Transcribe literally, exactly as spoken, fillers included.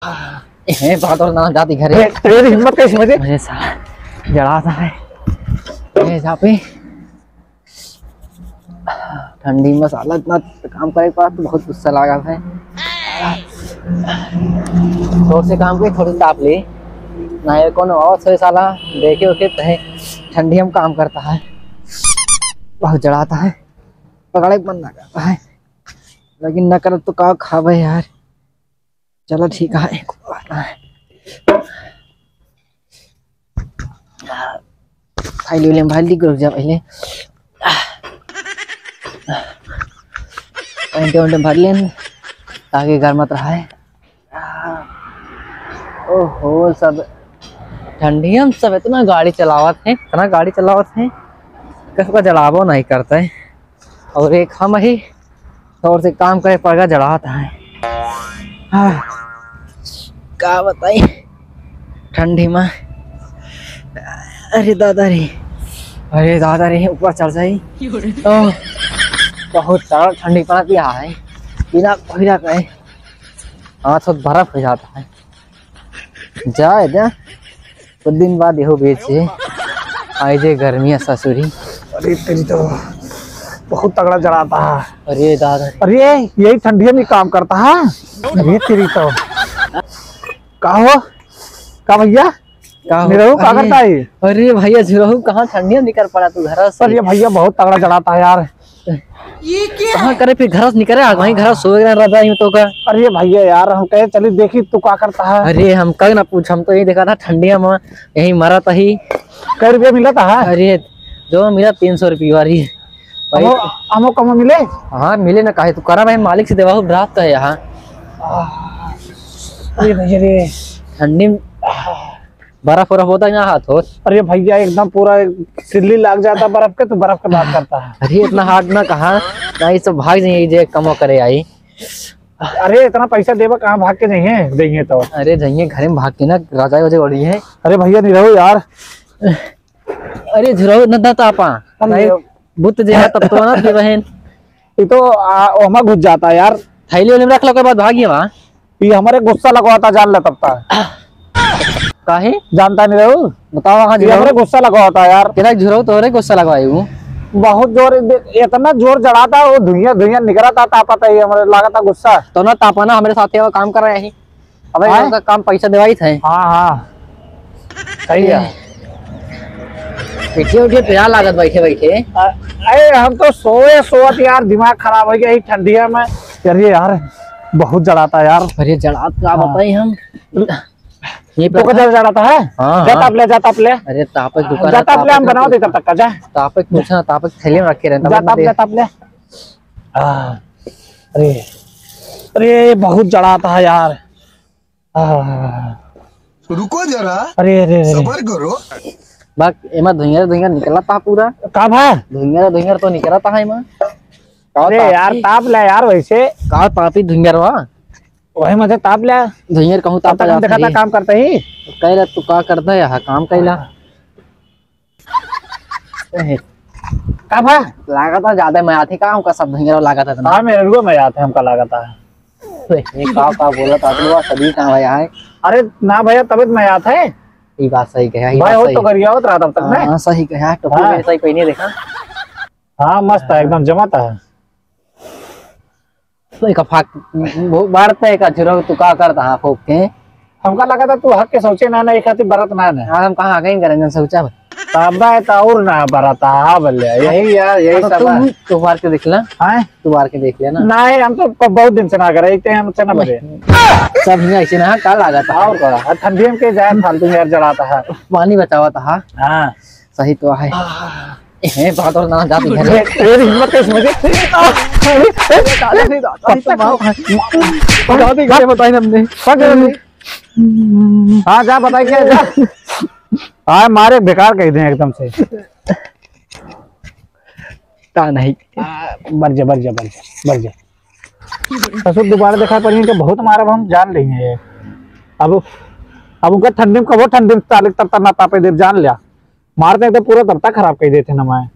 ए, बादल ना जाती घरे। ए, तेरी हिम्मत कैसे मजे? अरे साला, जड़ा सा है। ए, जा पे। ठंडी में साला इतना काम करे के बाद बहुत गुस्सा लगा है। जोर से काम करे, थोड़ी ताप ले। ना ये कौन आवाज है साला, देखे उखे तहे ठंडी में काम करता है, बहुत जड़ाता है, पकड़े के मन ना करता है, लेकिन ना करत तो का खावे यार। चलो ठीक है, एक बात है। थाली उली में भर ली, रुक जा पहले। पैंट वैंट में भर लेन, ताकि गर्मत रहे। ओहो, सब ठंडिया में सब इतना गाड़ी चलावत है, इतना गाड़ी चलावत है, कसो का जलावो नहीं करता है। और एक हम ही जोर से काम करे पड़ेगा, जड़ात है। हाँ, का बताई ठंडी में। अरे दादा रे, अरे दादा रे, ऊपर चढ़ जाई। ओह, बहुत सारा ठंडी पड़ा दिया है, बिना पहिरा के हाथ तो बर्फ हो जाता है। जाए दे, कुछ दिन बाद यहो बेचे, आई जे गर्मिया ससुरी। अरे तेरी तो बहुत तगड़ा जड़ाता है। अरे दादा। अरे यही ठंडिया में काम करता है। अरे तेरी तो। का हो? का भैया? का हो? निरहू का अरे, करता है? अरे भैया, झुरहू कहाँ ठंडिया निकल पड़ा तू घर से? अरे भैया बहुत तगड़ा जड़ाता है यार। ये क्या कहाँ है? करे फिर घर से निकले, आ, वहीं घर सोए रहे रजाई में तो का। अरे भैया यार, हम कहे चली देखी तू का करता है। अरे हम कल ना पूछ, हम तो यही देखा था ठंडिया में, यही मरत ही। कै रुपया मिलत है? अरे जो मिला तीन सौ रुपये वाली। भाई हमो, हमो कम मिले? हाँ मिले ना, काहे तू करा भाई, मालिक से देवा हो, रात का है यहाँ। अरे भैया रे। ठंडी में बर्फ उर्फ होता है ना हाथ हो। अरे भैया एकदम पूरा सिल्ली लाग जाता बर्फ के, तो बर्फ के बात करता है। अरे इतना हार्ड ना कहा, ना ये सब भाग जाइए जे कमो करे आई। अरे इतना पैसा देबा कहाँ भाग के जाइए, जाइए तो। अरे जाइए घरे में भाग के ना, रजाई वजाई ओढ़ी है। अरे भैया नहीं रहो यार। अरे झुरहू न दा तापा। अरे नहीं, बुत जे है तब तो ना दे बहन। ये तो आ, ओमा घुस जाता है यार। थैली वाली में रख लो, के बाद भागिए वहाँ। ये हमारे गुस्सा लगवाता, जान ले तब तक। काहे? जानता नहीं रहू? बताओ, हाँ, ये झुरहू। हमारे गुस्सा लगवाता यार। तेरा झुरहू तो रे गुस्सा लगवाई हूँ। बहुत जोर, इतना जोर जड़ाता है, वो धुइयां, धुइयां निकलता, तापता ही हमारे लागता गुस्सा। तो ना तापा ना, हमारे साथ वो काम कर रहे हैं। अबे हाँ? इनका काम पैसा देवाई थे। हाँ, हाँ। सही है। पीछे उठे प्यार लागत बैठे बैठे। अ-, अरे हम तो सोए सोवत यार, दिमाग खराब हो गया ये ठंडिया में। यार ये यार, बहुत जड़ाता यार। अरे जड़ात का हाँ। बताई हम। ये तो का जड़ जड़ाता है? हाँ, जा हाँ। ताप ले, जा ताप ले। अरे तापक दुकान जा है, ताप ले, हम तापक बनाओ दे तब तक का, जा। तापक पूछा, तापक थैली में रखे रहता, जा ताप ले, ताप ले। आ, अरे, अरे बहुत जड़ाता है यार। आह। रुको जरा, अरे, अरे, अरे। सबर करो। बा, एमा धुइंगर, धुइंगर निकलत हा पूरा। का भा? धुइंगर, धुइंगर तो निकलत हा एमा। का अरे तापी? यार, ताप ले यार वैसे। का तापी धुइंगर वा? वही मजे ताप ले। धुइंगर कहूँ तब तापा तक हम जात देखा था ही। काम करते ही। कह रहा तू का करता है यहाँ काम कैला? का भा? लागत है ज्यादा मयाथे का, हमका सब धुइंगरवा लागत है इतना। हाँ, मेरे को मयाथे हमका लागत है। ये का, का बोलत आदमी बा, सभी कहाँ भैया है? अरे ना भैया, तबीयत मयाथे। ये बात सही कहा, ये भाई बात हो सही तो है। गरियावत रहा तब तक ना। हाँ, सही कहा, टोपी हाँ। में सही कोई नहीं देखा। हाँ, मस्त है, एकदम जमाता है। तो एक फाक, वो बाढ़ते का झुरहू, तू का करता है फूक के? हमका लगा था तू हक के सोचे ना, ना, एक खातिर बरत ना, ना। हाँ, हम कहाँ कहीं करेंगे सोचा भाई। ताबा है तो और ना बरत, हाँ, बोले, यही यार, यही हाँ, तो सब तू, है। तू बार के देख ले। हाँ? तू बार के देख ले ना। नहीं, हम तो ब-, बहुत दिन से ना करे, इतने हमसे ना बरे। सब ही ऐसे ना, का लागत है? और का? और ठंडी में के जाए फालतू में यार जड़ाता है। पानी बचावत है। हाँ। सही तो है। ए, बादल ना जाती घर। ए, ए, हिम्मत कैसे मुझे? अरे, अरे, दादा रे, दादा, ये तो माँ, दादा के बताई हमने। पकड़ ले। हाँ, जा, बताई क्या, जा। हाँ, मारे बेकार कह दे एकदम से। का नहीं? आ, बर जा, बर जा, बर जा, बर जा। ससुर दोबारा देखा पर इनके बहुत मारा, हम जान लेंगे। अब, अब उनका ठंडी में कबो ठंडी में तालिक तर तर ना तापे देव, जान लिया। मारते हैं तो पूरा तबता खराब कर देते ना मैं।